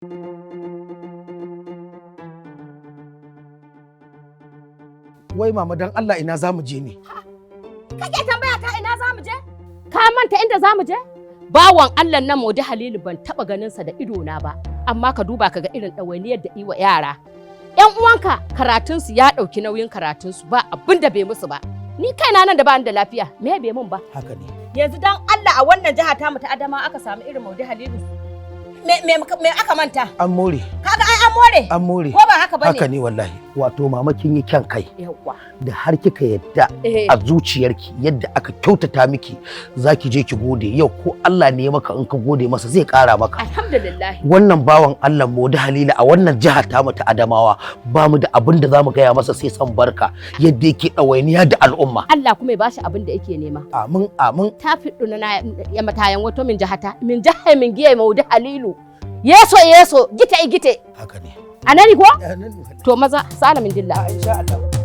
Wai mama, dan Allah, ina za mu je ne? Kake tambaya ta ina za mu je? Ka manta inda za mu je? Bawan Allah nan Modi Halilu, ban taba ganin sa da ido na ba, amma ka duba ka ga irin ɗawainiyar da iwa yara. Ƴan uwanka, karatunsu ya ɗauki nauyin karatunsu, ba abin da bai musu ba. Ni kaina nan da ba ni da lafiya, me bai mun ba? Haka ne. Yanzu dan Allah, a wannan jiha tamu ta Adama aka samu irin Modi Halilu. Me aka manta? An more. Kaga ai an more. An more. Ko ba haka bane? Haka ne wallahi. Wato mama, kin yi kyan kai Yawwa. da har kika yadda a zuciyarki yadda aka kyautata miki zaki je ki gode. Yau ko Allah ne ya maka, in ka gode masa zai kara maka. Alhamdulillah. Wannan bawan Allah Modi Halila, a wannan jiha ta mu ta Adamawa ba mu da abin da zamu gaya masa sai san barka, yadda yake ɗawainiya da al'umma. Allah kuma ya bashi abin da yake nema. Amin, amin. Ta fiɗu na ya matayan wato min jahata min jaha min giya Modi Halilu. Yeso yeso, gite gite. Haka ne. A nani ko? To maza, sala min dilla. Insha Allah.